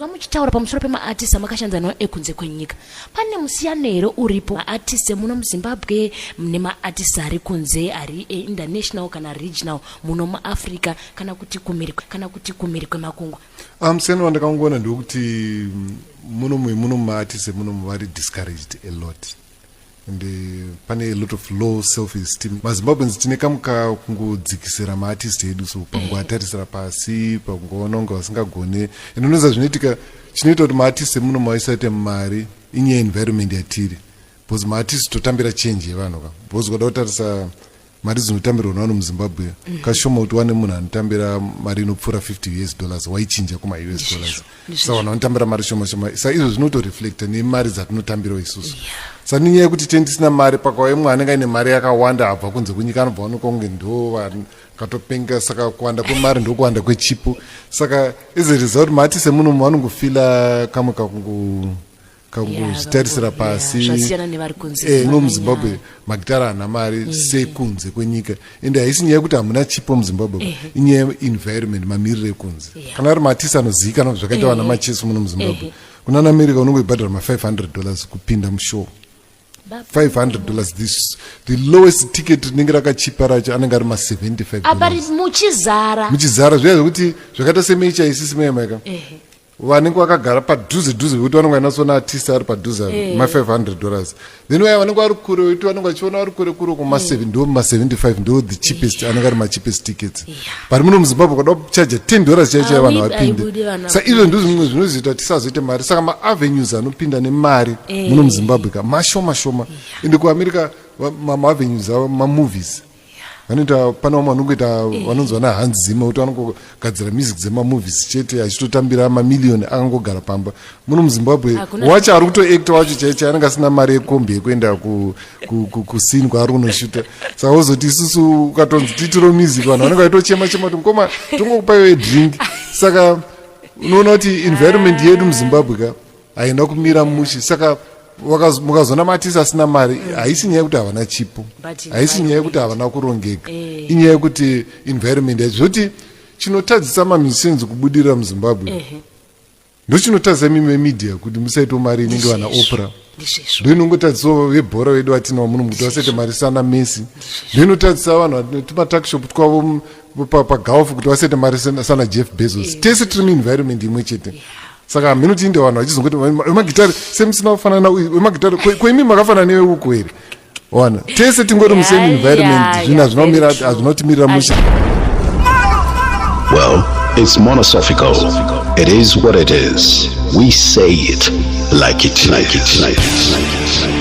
Muchitaura pamusoro pemaartist amakashandisa nawo ekunze kwenyika, pane musiyano here uripo maartist emuno muZimbabwe nemaartist ari kunze, ari international kana regional, muno muAfrica kana kuti kumhiri, kana kuti kumhiri kwemakungwa? Musiyano wandakangoona ndewekuti muno mumaartist emuno vari discouraged a lot and pane a lot of low self esteem. MaZimbabweans tine kamuka kungodzikisira maartist edu, so pangoatarisira pasi, pakungoona kunge vasingagone. And unoziva zvinoitika, chinoita kuti maartist emuno maisaite mari inyaya environment yatiri, because maartist totambira change yevanhu ka, because ukada kutarisa mari dzinotambirwa navanhu muZimbabwe, kashoma kuti wane munhu anotambira mari inopfuura 50 US dollars, waichinja kuma US dollars. Saka vanhu vanotambira mari shoma shoma, saka izvo zvinotoreflecta nemari dzatinotambirawo isusu. Saka nenyaya yekuti teni tisina mari, pakauya mumwe anenge aine mari yakawanda abva kunze kwenyika, anobva onekwa kunge ndo vakatopenga. Saka kuwanda kwemari ndokuwanda kwechipo. Saka as a result, maartist emuno vanongofila kamwe kakungu kangozvitarisira pasi. Zvasiyana nevari kunze. Muno muZimbabwe magitara haana mari sekunze kwenyika, ende haisi nyaya yekuti hamuna chipo muZimbabwe, inyaya yeenvironment, mamiriro ekunze. Kana ari maartist anozivikanwa zvakaita vana Macheso muno muZimbabwe, kuna America unongoibhadhara ma$500 kupinda mushow. $500, this the lowest ticket rinenge rakachipa racho anenge ari ma75. Apa muchizara. Muchizara zviya zvekuti zvakaita semecha isisi meyamaika, vanenge vakagara padhuze dhuze vekuti vanenge vainatsona artist ari padhuze, ma$500. Then vaya vanenge vari kure vekuti vanenge vachiona vari kure kure kuma7, ndo ma75, ndo the cheapest anenge ari macheapest tickets. But muno muZimbabwe ukada kuchaja $10 chaiyo chaiyo, vanhu vapinde. Haibudi vanhu. Saka izvo ndo zvimwe zvinozoita tisazoite mari. Saka maavenues anopinda nemari muno muZimbabwe ka mashoma shoma. Ende kuAmerica maavenues avo mamovies vanoita. Pane vamwe vanongoita vanonzi vana Hans Zimmer, kuti vanongogadzira music dzemamovies chete, achitotambira mamiliyoni akangogara pamba. Muno muZimbabwe Hakuna. Wacho ari kutoacta wacho chaicho anenge asina mari yekombi yekuenda kusini kwaari kunoshuta. Saka wozoti isusu ukatonzi tiitiro music, vanhu vanenge vaitochema chema kuti, "Mukoma, tongokupaiwo drink." Saka unoona kuti environment yedu muZimbabwe ka haina kumira mushe. Saka mukazoona maartist asina mari, haisi nyaya yekuti havana chipo, But haisi nyaya yekuti havana kurongeka, inyaya yekuti environment yacho. Zvoti chinotadzisa mamusicians kubudirira muZimbabwe ndochinotadzisa mimwe media kuti musaitawo mari inenge vana Oprah. Ndizvezvo. Ndo inongotadzisawo vebhora vedu vatinawo muno kuti vasaite mari sana Messi. Ndo inotadzisa vanhu vane tumatuckshop twavo pagolf kuti vasaite mari sana Jeff Bezos. Tese tiri muenvironment imwe chete. Saka hameno tiinde vanhu vachizongoti wemagitari semusina kufanana uyu wemagitari, koimi makafanana neveuku here? Wana tese tingori musame environment, zvinhu hazvina Very true. Hazvina kutimirira mushe. Well, it's monosophical. It is what it is. We say it like it, like it, like it, like it.